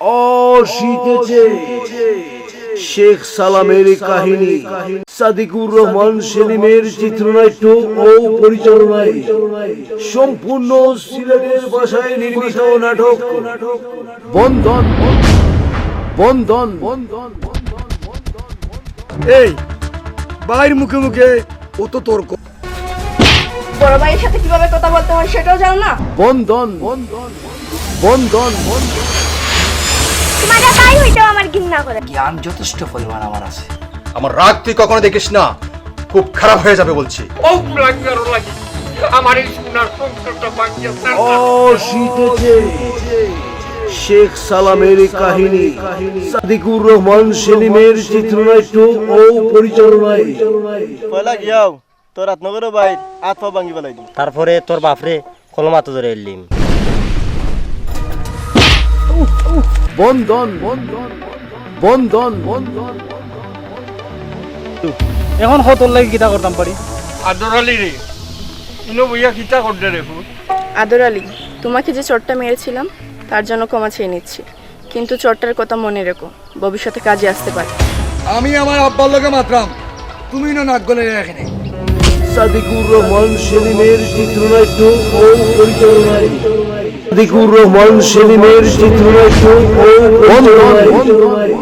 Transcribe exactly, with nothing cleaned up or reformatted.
অশীতেছে শেখ সালামের কাহিনী, সাদিকুর রহমান সেলিমের চিত্রনাট্য ও পরিচালনায় সম্পূর্ণ সিলেটের ভাষায় নির্মিত নাটক বন্ধন। বন্ধন। এই ভাইর মুখে মুখে অত তর্ক। বড় ভাইয়ের সাথে কিভাবে কথা বলতে হয় সেটাও জানো না? বন্ধন। বন্ধন। তোমার ভাই হইতেও আমার ঘৃণা করে। জ্ঞান যথেষ্ট পরিমাণ আমার আছে। আমার রাগ তুই কখনো দেখিস না, খুব খারাপ হয়ে যাবে বলছি। ও কুলাঙ্গারও লাগি আমার এই সোনার সংসারটা ভাঙিয়া অশীতেছে শেখ সালামের কাহিনী, সাদিকুর রহমান সেলিমের চিত্রনাট্য ও পরিচালনায় পয়লা গিয়াও, তোর রাতনগরও বাইর আত পা ভাঙি ফেলাই দিম। তারপরে তোর বাপরে কলম আতো ধরে এলিম। বন্ধন। বন্ধন। এখন কতর লাগি কিতা করতাম পারি? আদর আলী রে, ইনো বইয়া কিতা করতে রে ফুট? আদর আলী, তোমাকে যে চড়টা মেরেছিলাম, তার জন্য ক্ষমা চেয়ে নিচ্ছি, কিন্তু চড়টার কথা মনে রেখো, ভবিষ্যতে কাজে আসতে পারে। আমি আমার আব্বার লগে মাতরাম, তুমি না নাক গলে এখানে। সাদিকুর রহমান সেলিমের চিত্রনাট্য ও পরিচালনায়, সাদিকুর রহমান সেলিমের চিত্রনাট্য ও পরিচালনায়।